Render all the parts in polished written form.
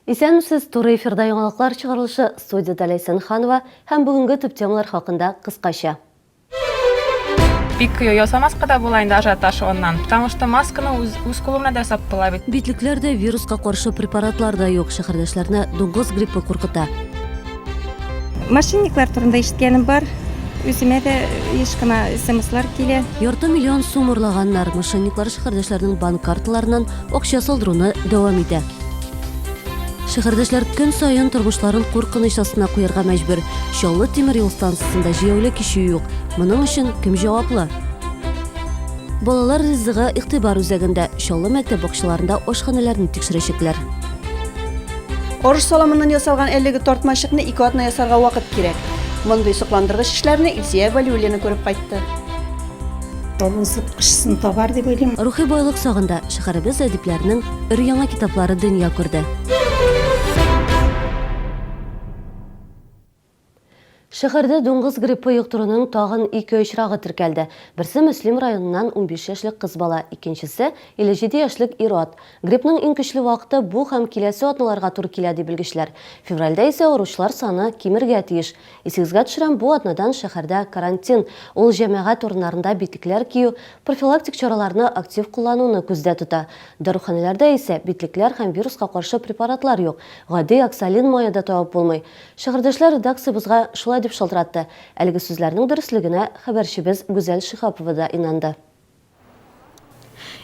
Исәнмесез, туры эфирда яңалыклар чыгарылышы, студиядә Ләйсән Ханова һәм бүгенге төп темалар хакында кыскача. Бик ясамаска да була инде ажиотаж аннан, потому что масканы үз, үз кулым белән дә ясап була бит. Битлекләр дә, вируска каршы препаратлар да юк, шәһәрдәшләрне дуңгыз гриппы куркыта. Мошенниклар турында ишеткәнем бар. Үземә дә еш кына смслар килә. Ярты миллион сум урлаганнар. Мошенниклар шәһәрдәшләрнең банк карталарыннан акча салдыруны дәвам итә. Шәһәрдәшләр көн саен тормышларын куркыныч астына куярга мәҗбүр. Чаллы тимер юл станциясендә җәяүле кичү юк. Моның өчен кем җаваплы? Балалар ризыгы игътибар үзәгендә. Чаллы мәктәп бакчаларында ашханәләрне тикшерәчәкләр. Арыш саламыннан ясалган әлеге тартмачыкны ике атна ясарга вакыт кирәк. Мондый сокландыргыч эшләрне Илсөя Вәлиуллина күреп кайтты. Табылсып кешесен табар дип уйлыйм. Рухи байлык сагында шәһәребез әдипләренең өр-яңа китаплары дөнья күрде. Шәһәрдә дуңгыз гриппы йоктыруның тагын ике очрагы теркәлде. Берсе Мөслим районыннан 15 яшьлек кыз бала, икенчесе, 57 яшьлек ир-ат. Гриппның иң көчле вакыты бу һәм киләсе атналарга туры килә, ди белгечләр. Февральдә исә авыручылар саны кимергә тиеш. Исегезгә төшерәм, бу атнадан шәһәрдә карантин. Ул җәмәгать урыннарында битлекләр кию, профилактик чараларны актив куллануны күздә тота. Даруханәләрдә исә битлекләр һәм вируска каршы препаратлар юк. Гади оксалин мае да табып булмый. Шәһәрдәшләр редакциябезгә шулай дип шалтыратты. Әлеге сүзләрнең дөреслегенә хәбәрчебез Гүзәл Шиһапова да инанды.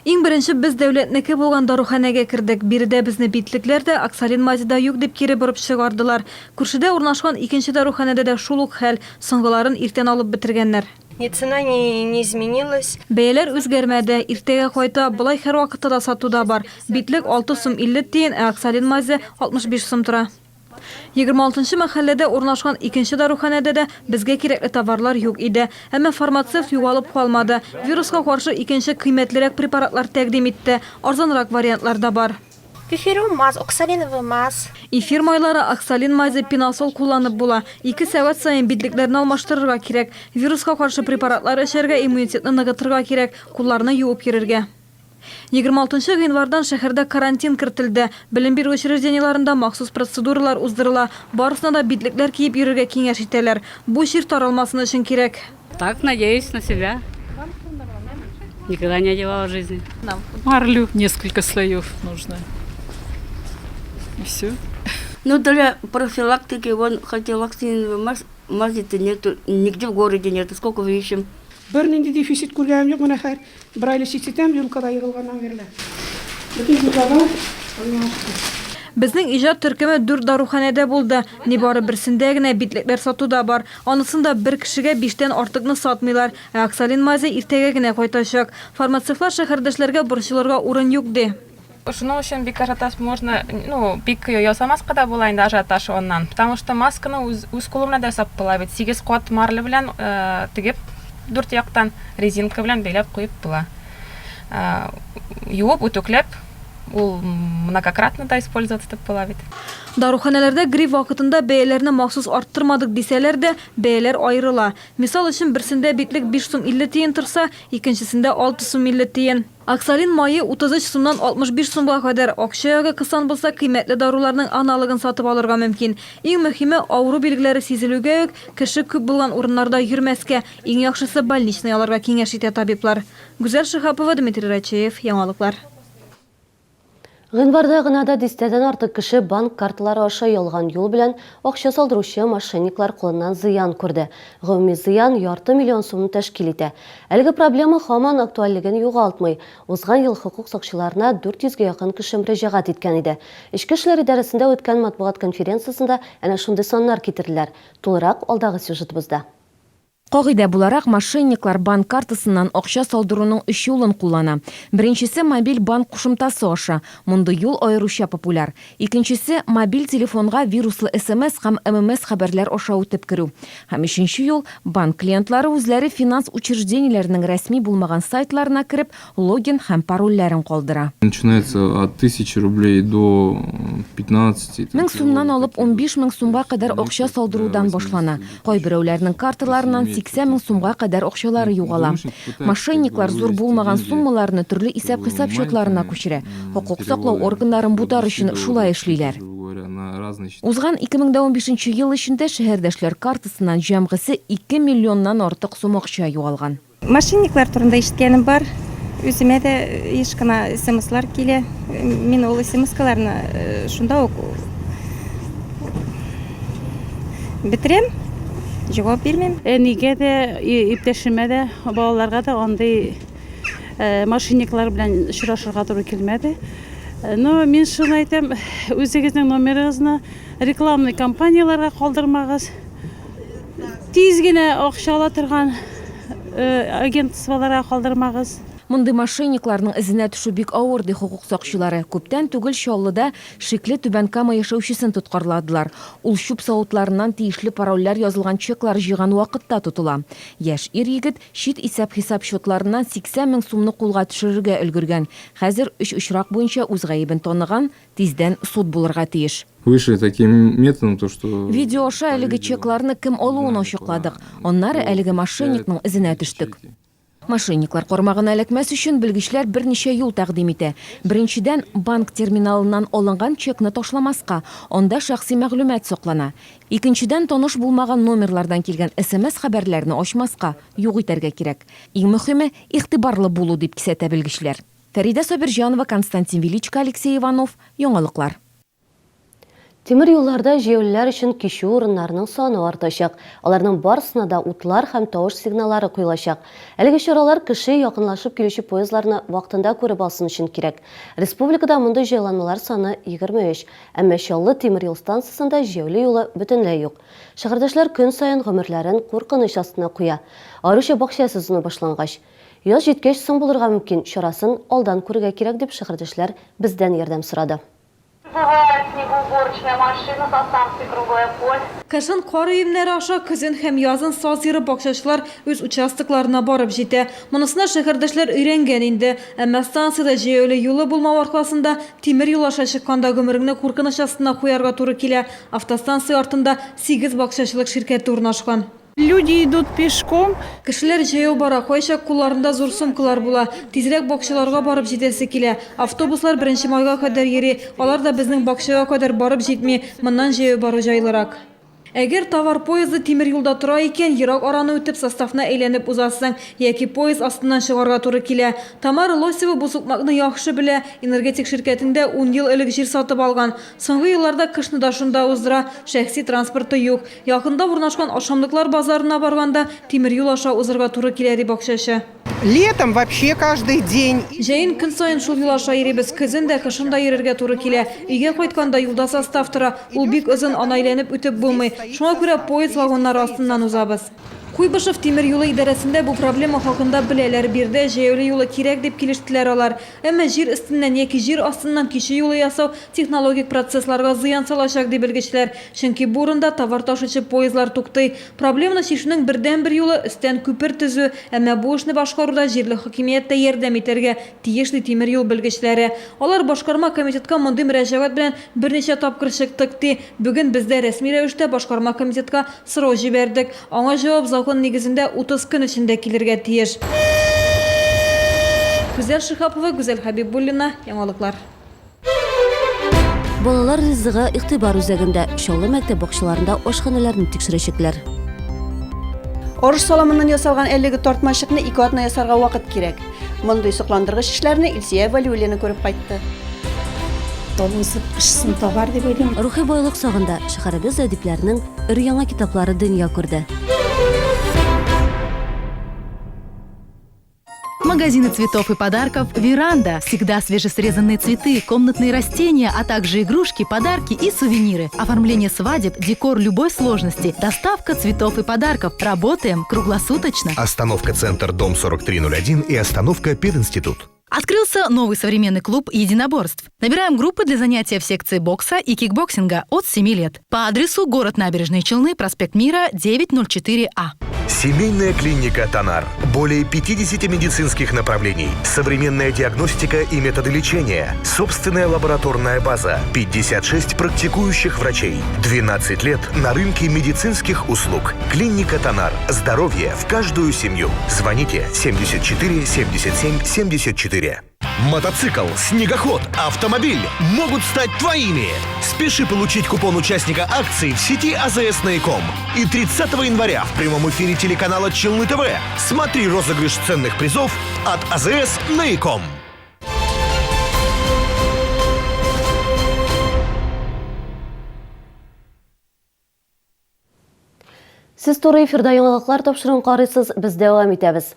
Иң беренче без дәүләтнеке булган даруханәгә кердек. Биредә безне битлекләр дә, оксалин мазе да юк дип кире борып чыгардылар. Күршедә урнашкан икенче даруханәдә дә шул ук хәл, соңгыларын иртән алып бетергәннәр. Ни цена не не изменилась. Бәяләр үзгәрмәде. Иртәгә кайта, болай һәрвакытта да сатуда бар. Битлек 6 сум 50 тиен, ә оксалин мазе 65 сум тора. 26 нчы мәхәлләдә урнашкан икенче даруханәдә дә безгә кирәкле товарлар юк иде. Әмма фармацевт югалып калмады. Вируска каршы икенче кыйммәтлерәк препаратлар тәкъдим итте. Арзанрак вариантлар да бар. Эфировый мазь, оксалиновый мазь. Эфир майлары, оксалин мазе, пиносол кулланып була. Ике сәгать саен битлекләрне алмаштырырга кирәк. Вируска каршы препаратлар эчәргә, иммунитетны ныгытырга кирәк, кулларны юып йөрергә. 26 нчы гыйнвардан шәһәрдә карантин кертелде. Белем бирү учреждениеләрендә махсус процедуралар уздырыла. Барысына да битлекләр киеп йөрергә киңәш итәләр. Бу чир таралмасын өчен кирәк. Так, надеюсь на себя. Никогда не одевала в жизни. Марлю несколько слоев нужно. И все. Ну, для профилактики, вон, хотел вакцину мази-то нету, нигде в городе нету, сколько мы ищем. Бернинди дефицит күргәнем юк, менә хәер бер айлы чит итәм, юлкада егылганнан бирле. Бөтен җирдә бар, Аллага шөкер. Безнең иҗат төркеме дүрт даруханәдә булды. Нибары берсендә генә битлекләр сатуда бар. Анысын да бер кешегә биштән артыкны сатмыйлар. Ә оксалин мазе иртәгә генә кайтачак. Фармацевтлар шәһәрдәшләргә борчылырга урын юк, ди. Шуның өчен бик ажиотаж можно, ну, бик ясамаска да була инде ажиотаж аннан. Потому что масканы үз, үз кулым белән дә ясап була бит. Сигез кат марля белән э, тегеп, дүрт яктан резинка белән бәйләп куеп була. Э, юып, үтүкләп, ул многократно да использоваться итеп була бит. Даруханәләрдә грипп вакытында бәяләрне махсус арттырмадык дисәләр дә, бәяләр аерыла. Мисал өчен, берсендә битлек 5 сум 50 тиен торса, икенчесендә 6 сум 50 тиен. Оксалин мае 33 сумнан 65 сумга кадәр. Акча ягы кысан булса, кыйммәтле даруларның аналогын сатып алырга мөмкин. Иң мөһиме, авыру билгеләре сизелүгә үк, кеше күп булган урыннарда йөрмәскә, иң яхшысы, больничный алырга киңәш итә табиблар. Гүзәл Шиһапова, Дмитрий Рачеев, Яңалыклар. Гыйнварда гына да дистәдән артык кеше банк карталары аша ялган юл белән акча салдыручы мошенниклар кулыннан зыян күрде. Гомуми зыян ярты миллион сумны тәшкил итә. Әлеге проблема һаман актуальлеген югалтмый. Узган ел хокук сакчыларына 400 гә якын кеше мөрәҗәгать иткән иде. Эчке эшләр идарәсендә үткән матбугат конференциясендә әнә шундый саннар китерделәр. Тулырак алдагы сюжетыбызда. Кагыйдә буларак, мошенниклар банк картасыннан акча салдыруның өч юлын куллана. Беренчесе, мобиль банк кушымтасы аша. Мондый юл аеруча популяр. Икенчесе, мобиль телефонга вируслы смс һәм ММС-хәбәрләр аша үтеп керү. Һәм өченче юл, банк клиентлары үзләре финанс учреждениеләренең рәсми булмаган сайтларына кереп, логин һәм парольләрен калдыра. Начинается от тысячи рублей до пятнадцати. 1000 сумнан алып 15 мең сумга кадәр акча салдырудан башлана. Кайберәүләрнең карталарыннан 80 мең сумга кадәр акчалары югала. Мошенниклар зур булмаган суммаларны төрле исәп-хисап счетларына күчерә. Хокук саклау органнарын бутар өчен шулай эшлиләр. значит. Узган 2015 нче ел эчендә шәһәрдәшләр картасыннан җәмгысе 2 миллионнан артык сум акча югалган. Мошенниклар турында ишеткәнем бар. Үземә дә еш кына смслар килә. Мин ул смскаларны шунда ук бетерәм, җавап бирмим. Әнигә дә, иптәшемә дә, балаларга да андый мошенниклар белән очрашырга туры килмәде. Но мин шуны әйтәм, үзегезнең номерыгызны рекламный кампанияләргә калдырмагыз. Тиз генә акча ала торган агентстволарга калдырмагыз. Мондый мошенникларның эзенә төшү бик авыр, ди хокук сакчылары. Күптән түгел Чаллыда шикле Түбән Кама яшәүчесен тоткарладылар. Ул чүп савытларыннан тиешле парольләр язылган чеклар җыйган вакытта тотыла. Яшь ир-егет чит исәп-хисап счетларыннан 80 мең сумны кулга төшерергә өлгергән. Хәзер өч очрак буенча үз гаебен таныган, тиздән суд булырга тиеш. Вышли таким методом, то что. Видео аша әлеге чекларны кем алуын ачыкладык. Аннары әлеге мошенникның эзенә төштек. Мошенниклар кармагына эләкмәс өчен белгечләр берничә юл тәкъдим итә. Беренчедән, банк терминалыннан алынган чекны ташламаска, анда шәхси мәгълүмат саклана. Икенчедән, таныш булмаган номерлардан килгән смс-хәбәрләрне ачмаска, юк итәргә кирәк. Иң мөхиме, игътибарлы булу, дип кисәтә белгечләр. Фәридә Сабирҗанова, Константин Величко, Алексей Иванов, Яңалыклар. Тимер юлларда җәяүлеләр өчен кичү урыннарының саны артачак. Аларның барысына да утлар һәм тавыш сигналлары куелачак. Әлеге чаралар кеше якынлашып килүче поездларны вакытында күреп алсын өчен кирәк. Республикада мондый җайланмалар саны 23. Әмма Чаллы тимер юл станциясендә җәяүле юлы бөтенләй юк. Шәһәрдәшләр көн саен гомерләрен куркыныч астына куя. Аеруча бакча сезоны башлангач. Яз җиткәч соң булырга мөмкин, чарасын алдан күрергә кирәк, дип шәһәрдәшләр бездән ярдәм сорады. Прибывает снегоуборочная машина со станции Круглое поле. Кышын кар өемнәре аша, көзен һәм язын саз ерып бакчачылар үз участокларына барып җитә. Монысына шәһәрдәшләр өйрәнгән инде. Әмма станциядә җәяүле юлы булмау аркасында тимер юл аша чыкканда гомереңне куркыныч астына куярга туры килә. Автостанция артында сигез бакчачылык ширкәте урнашкан. Люди идут пешком. Кешеләр җәяү бара, кайчак кулларында зур сумкалар була. Тизрәк бакчаларга барып җитәсе килә. Автобуслар беренче майга кадәр йөри, алар да безнең бакчага кадәр барып җитми, моннан җәяү бару җайлырак. Әгәр товар поезды тимер юлда тора икән, ерак араны үтеп, составны әйләнеп узасың, яки поезд астыннан чыгарга туры килә. Тамара Лосева бу сукмакны яхшы белә, Энергетик ширкәтендә ун ел элек җир сатып алган. Соңгы елларда кышны да шунда уздыра, шәхси транспорты юк. Якында урнашкан ашамлыклар базарына барганда тимер юл аша узырга туры килә, ди бакчачы. Летом вообще каждый день. Җәен көн саен шул юл аша йөрибез. Көзен дә, кышын да йөрергә туры килә. Өйгә кайтканда юлда состав тора. Ул бик озын, аны әйләнеп үтеп булмый. Шуңа күрә поезд вагоннары астыннан узабыз. Куйбышев тимер юлы идарәсендә бу проблема хакында беләләр. Биредә җәяүле юлы кирәк, дип килештеләр алар. Әмма җир өстеннән яки җир астыннан кичү юлы ясау технологик процессларга зыян салачак, ди белгечләр. Чөнки бу урында товар ташучы поездлар туктый. Проблеманы чишүнең бердәнбер юлы, өстән күпер төзү. Әмма бу эшне башкаруда җирле хакимият тә ярдәм итәргә тиеш, ди тимер юл белгечләре. Алар башкарма комитетка мондый мөрәҗәгать белән берничә тапкыр чыктык, ди. Бүген без дә рәсми рәвештә башкарма комитетка сорау җибәрдек. Аңа җавап закон нигезендә 30 көн эчендә килергә тиеш. Гүзәл Шиһапова, Гүзәл Хәбибуллина, Яңалыклар. Балалар ризыгы игътибар үзәгендә. Чаллы мәктәп бакчаларында ашханәләрне тикшерәчәкләр. Арыш саламыннан ясалган әлеге тартмачыкны ике атна ясарга вакыт кирәк. Мондый сокландыргыч эшләрне Илсөя Вәлиуллина күреп кайтты. Табылсып кешесен табар дип уйлыйм. Рухи байлык сагында шәһәребез әдипләренең өр-яңа китаплары дөнья күрде. Магазины цветов и подарков «Веранда». Всегда свежесрезанные цветы, комнатные растения, а также игрушки, подарки и сувениры. Оформление свадеб, декор любой сложности, доставка цветов и подарков. Работаем круглосуточно. Остановка «Центр», дом 4301 и остановка «Пединститут». Открылся новый современный клуб единоборств. Набираем группы для занятия в секции бокса и кикбоксинга от 7 лет. По адресу город Набережные Челны, проспект Мира, 904А. Семейная клиника «Тонар». Более 50 медицинских направлений. Современная диагностика и методы лечения. Собственная лабораторная база. 56 практикующих врачей. 12 лет на рынке медицинских услуг. Клиника «Тонар». Здоровье в каждую семью. Звоните 74 77 74. Мотоцикл, снегоход, автомобиль могут стать твоими. Спеши получить купон участника акции в сети АЗС Наиком. И 30 января в прямом эфире телеканала Челны ТВ смотри розыгрыш ценных призов от АЗС Наиком. Сез туры эфирда яңалыклар тапшыруын карыйсыз, без дәвам итәбез.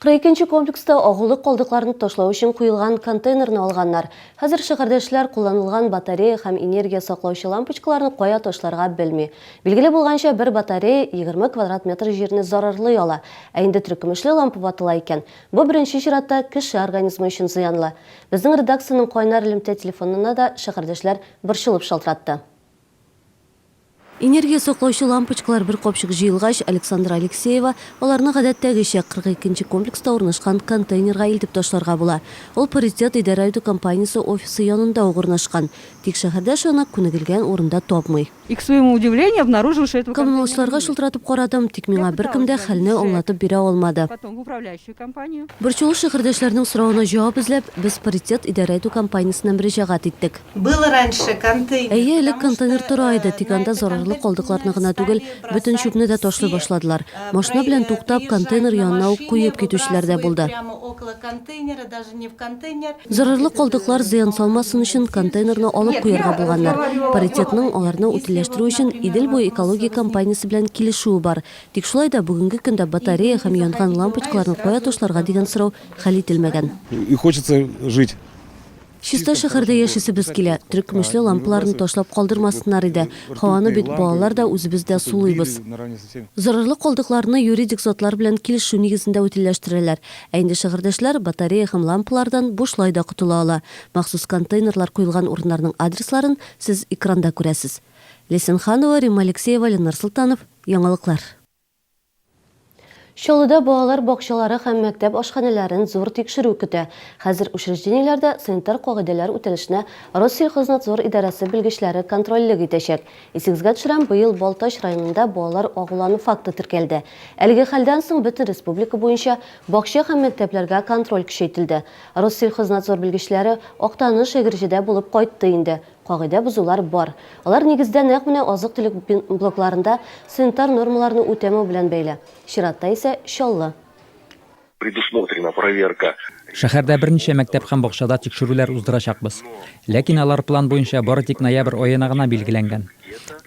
42 комплекста агулы калдыкларны ташлау өчен куелган контейнерны алганнар. Хәзер шәһәрдәшләр кулланылган батарея һәм энергия саклаучы лампочкаларны кая ташларга белми. Билгеле булганча, бер батарея 20 квадрат метр җирне зарарлый ала. Ә инде терекөмешле лампа ватыла икән, бу беренче чиратта кеше организмы өчен зыянлы. Безнең редакциянең кайнар элемтә телефонына да шәһәрдәшләр борчылып шалтыратты. Энергия саклаучы лампочкалар бер капчык җыелгач, Александра Алексеева аларны гадәттәгечә 42 нче комплекста урнашкан контейнерга илтеп ташларга була. Ул Паритет идарә итү компаниясе офисы янында ук урнашкан. Тик шәһәрдәш аны күнегелгән урында тапмый. И к своему удивлению обнаружил, что этого контейнера Коммуналчыларга нет. шылтыратып карадым, тик Я миңа беркем пыталась дә звонить хәлне в ЖЭК, аңлатып бирә алмады. потом в управляющую компанию. Борчулы шәһәрдәшләрнең соравына җавап эзләп, без Паритет идарә итү компаниясенә мөрәҗәгать иттек. Было раньше контейнер, Әйе, элек потому контейнер что тора иде, тик на анда этот зарарлы контейнер калдыкларны гына түгел, стали бөтен бросать чүпне дә ташлый все, башладылар. Машина белән туктап, приезжать контейнер на янына ук машине, куеп китүчеләр дә выбрасывают булды. прямо около контейнера, даже не в контейнер. Зарарлы калдыклар зыян салмасын өчен контейнерны алып Нет, куярга я булганнар. разговаривала Паритетның аларны Если утильләштерү вот, өчен например, Идел буе вопросы экология компаниясе белән килешүе бар. Тик шулай да бүгенге көндә батарея һәм янган лампочкаларны кая ташларга дигән сорау хәл ителмәгән. И хочется жить. Чиста шәһәрдә яшисебез килә. Терекөмешле лампаларны ташлап калдырмасыннар иде. Һаваны бит балалар да, үзебез дә сулыйбыз. Зарарлы калдыкларны юридик затлар белән килешү нигезендә утильләштерәләр. Ә инде шәһәрдәшләр батарея һәм лампалардан бушлай да котыла ала. Махсус контейнерлар куелган урыннарның адресларын сез экранда күрәсез. Ләйсән Ханова, Римма Алексеева, Ленар Солтанов, Яңалыклар. Чаллыда балалар бакчалары һәм мәктәп ашханәләрен зур тикшерү көтә. Хәзер учреждениеләрдә санитар кагыйдәләр үтәлешенә Россельхознадзор идарәсе белгечләре контрольлек итәчәк. Исегезгә төшерәм, быел Балтач районында балалар агулану факты теркәлде. Әлеге хәлдән соң бөтен республика буенча бакча һәм мәктәпләргә контроль көчәйтелде. Россельхознадзор белгечләре Актаныш, Әгерҗедә булып кайтты инде. Кагыйдә бозулар бар. Алар нигездә нәкъ менә азык-төлек блокларында санитар нормаларны үтәмәү белән бәйле. Чиратта исә Чаллы. Предусмотрена проверка. Шәһәрдә берничә мәктәп һәм бакчада тикшерүләр уздырачакбыз. Ләкин алар план буенча бары тик ноябрь аена гына билгеләнгән.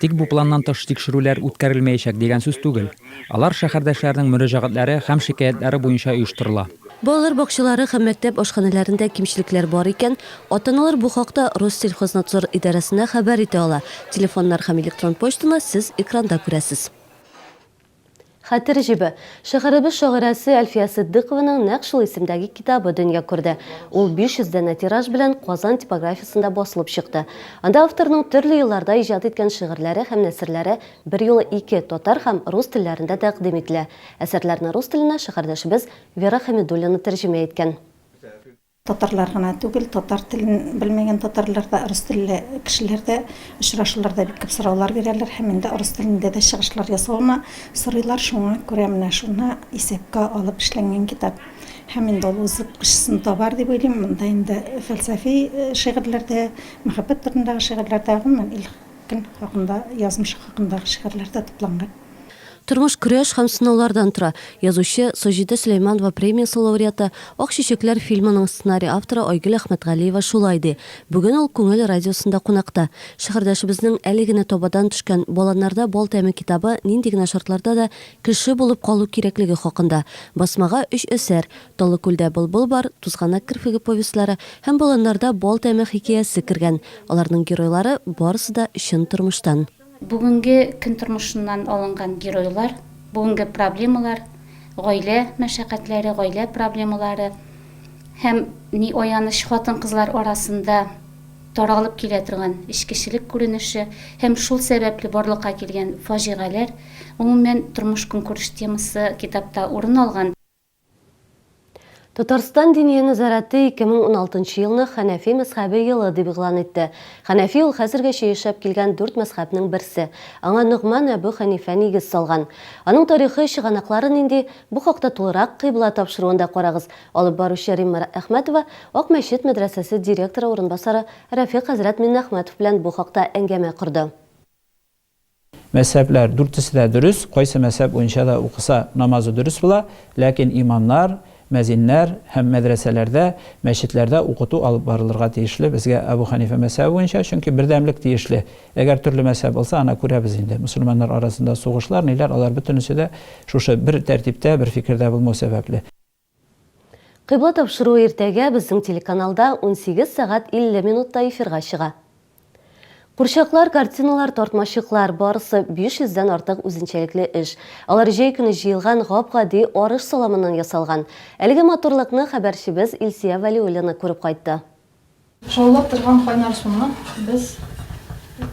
Тик бу планнан тыш тикшерүләр үткәрелмәячәк дигән сүз түгел. Алар шәһәрдәшләрнең мөрәҗәгатьләре һәм шикаятьләре буенча оештырыла. Балалар бакчалары һәм мәктәп ашханәләрендә кимчелекләр бар икән, ата-аналар бу хакта Россельхознадзор идарәсенә хәбәр итә ала. Телефоннар һәм электрон почтаны сез экранда күрәсез. Хәтер җебе. Шәһәребез шагыйрәсе Әлфия Ситдыйкованың нәкъ шул исемдәге китабы дөнья күрде. Ул 500 данә тираж белән Казан типографиясендә басылып чыкты. Анда авторның төрле елларда иҗат иткән шигырьләре һәм нәсерләре берьюлы ике, татар һәм рус телләрендә тәкъдим ителә. Әсәрләрне рус теленә шәһәрдәшебез Вера Хәмидуллина тәрҗемә иткән. Татарлар гына түгел, татар телен белмәгән татарлар да, рус телле кешеләр дә очрашуларда бик күп сораулар бирәләр һәм инде рус телендә дә чыгышлар ясауны сорыйлар. Шуңа күрә менә шуны исәпкә алып эшләнгән китап. Һәм инде ул үз укучысын табар дип уйлыйм. Монда инде фәлсәфи шигырьләр дә, мәхәббәт турындагы шигырьләр дә, гомумән, ил-көн хакында, язмыш хакындагы шигырьләр дә тупланган. Тормыш көрәш һәм сынаулардан тора. Язучы, Саҗидә Сөләйманова премиясе лауреаты, Ак чәчәкләр фильмының сценарий авторы Айгөл Әхмәтгалиева шулай ди. Бүген ул Күңел радиосында кунакта. Шәһәрдәшебезнең әле генә табадан төшкән Баланнарда бал тәме китабы нинди генә шартларда да кеше булып калу кирәклеге хакында. Басмага өч әсәр, Таллы күлдә былбыл бар, Тузганак керфеге повестьлары һәм Баланнарда бал тәме хикәясе кергән. Аларның геройлары барысы да чын тормыштан. Бүгенге көн тормышыннан алынган геройлар, бүгенге проблемалар, гаилә мәшәкатьләре, гаилә проблемалары һәм, ни аяныч, хатын-кызлар арасында таралып килә торган эчкечелек күренеше һәм шул сәбәпле барлыкка килгән фаҗигаләр, гомумән, тормыш-көнкүреш темасы китапта урын алган. Татарстан Диния нәзарәте 2016 нчы елны Хәнәфи мәзхәбе елы дип игълан итте. Хәнәфи ул хәзергәчә яшәп килгән дүрт мәзхәбнең берсе. Аңа Ногман Әбү Хәнифә нигез салган. Аның тарихы, чыганаклары нинди? Бу хакта тулырак Кыйбла тапшыруында карагыз. Алып баручы Римма Әхмәтова Ак мәчет мәдрәсәсе директоры урынбасары Рәфыйк хәзрәт Миннәхмәтов белән бу хакта әңгәмә корды. Мәзһәбләр дүртесе дә дөрес, кайсы мәзһәб буенча да укыса, намазы дөрес була, ләкин имамнар, мәзиннәр һәм мәдрәсәләрдә, мәчетләрдә укыту алып барылырга тиешле безгә Әбү Хәнифә мәзһәбе буенча, чөнки бердәмлек тиешле. Әгәр төрле мәзһәб булса, ана күрәбез инде, мөселманнар арасында сугышлар, ниләр, алар бөтенесе дә шушы бер тәртиптә, бер фикердә булмау сәбәпле. Кыйбла тапшыруы иртәгә безнең телеканалда 18 сәгать 50 минутта эфирга чыга. Курчаклар, картиналар, тартмачыклар, барысы 500 дән артык үзенчәлекле эш. Алар җәй көне җыелган гап-гади арыш саламыннан ясалган. Әлеге матурлыкны хәбәрчебез Илсөя Вәлиуллина күреп кайтты. Шаулап торган кайнар суны без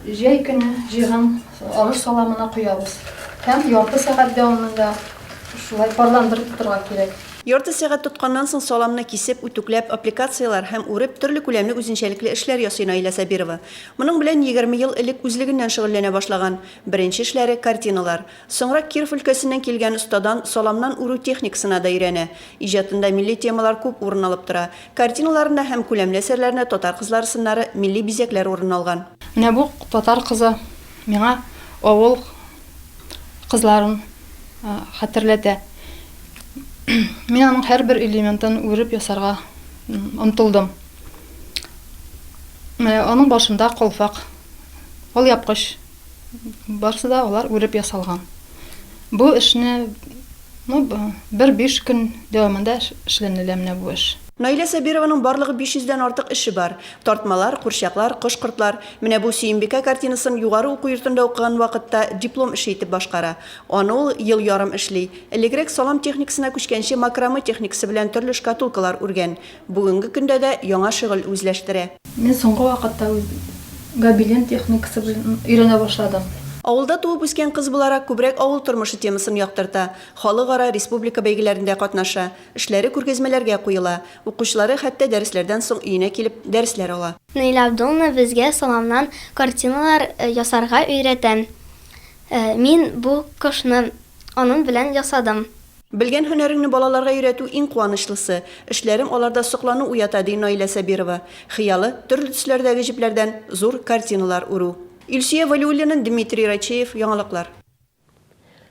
җәй көне җыйган арыш саламына коябыз һәм ярты сәгать дәвамында шулай парландырып тотырга кирәк. Ярты сәгать тотканнан соң саламны кисеп, үтүкләп, аппликацияләр һәм үреп, төрле күләмле үзенчәлекле эшләр ясый Наилә Сабирова. Моның белән 20 ел элек үзлегеннән шөгыльләнә башлаган. Беренче эшләре, картиналар. Соңрак Киров өлкәсеннән килгән остадан саламнан үрү техникасына да өйрәнә. Иҗатында милли темалар күп урын алып тора. Картиналарында һәм күләмле әсәрләрендә татар кызлары сыннары, милли бизәкләр урын алган. Менә бу татар кызы миңа авыл кызларын хәтерләтә. Мин аның һәрбер элементын үреп ясарга омтылдым. Менә аның башында калфак, алъяпкыч. Барысы да алар үреп ясалган. Бу эшне, ну, бер биш көн дәвамында эшләнелә менә бу эш. Наилә Сабированың барлыгы 500 дән артык эше бар. Тартмалар, курчаклар, кош-кортлар. Менә бу Сөембикә картинасын югары уку йортында укыган вакытта диплом эше итеп башкара. Аны ул ел ярым эшли. Элегрәк салам техникасына күчкәнче макраме техникасы белән төрле шкатулкалар үргән. Бүгенге көндә дә яңа шөгыль үзләштерә. Мин соңгы вакытта гобелен техникасы белән өйрәнә башладым. Авылда туып үскән кыз буларак, күбрәк авыл тормышы темасын яктырта. Халыкара, республика бәйгеләрендә катнаша. Эшләре күргәзмәләргә куела. Укучылары хәтта дәресләрдән соң өенә килеп, дәресләр ала. Наилә Абдулловна безгә саламнан картиналар ясарга өйрәтә. Мин бу кошны аның белән ясадым. Белгән һөнәреңне балаларга өйрәтү иң куанычлысы. Эшләрем аларда соклану уята, ди Наилә Сабирова. Хыялы, төрле төсләрдәге җепләрдән зур картиналар үрү. Илсөя Вәлиуллина, Дмитрий Рачеев, Яңалыклар.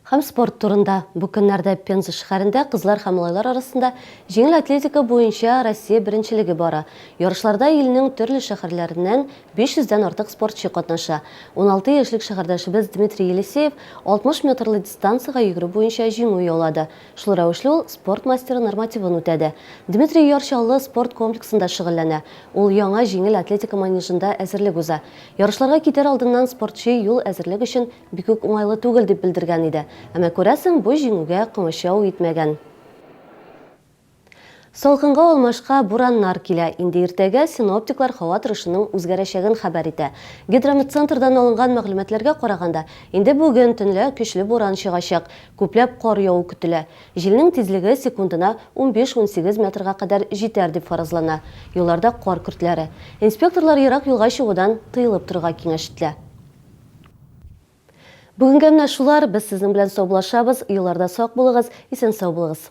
Һәм спорт турында. Бу көннәрдә Пенза шәһәрендә кызлар һәм малайлар арасында җиңел атлетика буенча Россия беренчелеге бара. Ярышларда илнең төрле шәһәрләреннән 500 дән артык спортчы катнаша. 16 яшьлек шәһәрдәшебез Дмитрий Елисеев 60 метрлы дистанциягә йөгерү буенча җиңү яулады. Шул рәвешле ул спорт мастеры нормативын үтәде. Дмитрий Яр Чаллы спорт комплексында шөгыльләнә. Ул яңа җиңел атлетика манежында әзерлек уза. Ярышларга китәр алдыннан спортчы юл әзерлек өчен бик үк уңайлы түгел дип белдергән иде. Әмма, күрәсең, бу җиңүгә комачау итмәгән. Салкынга алмашка бураннар килә. Инде иртәгә синоптиклар һава торышының үзгәрәчәген хәбәр итә. Гидрометцентрдан алынган мәгълүматларга караганда, инде бүген төнлә көчле буран чыгачак, күпләп кар яву көтелә. Җилнең тизлеге секундына унбиш-унсигез метрга кадәр җитәр дип фаразлана. Юлларда кар көртләре. Инспекторлар ерак юлга чыгудан тыелып торырга киңәш ителә. Бүгенгә менә шулар, без сезнең белән саубуллашабыз, юлларда сак булыгыз, исән-сау булыгыз.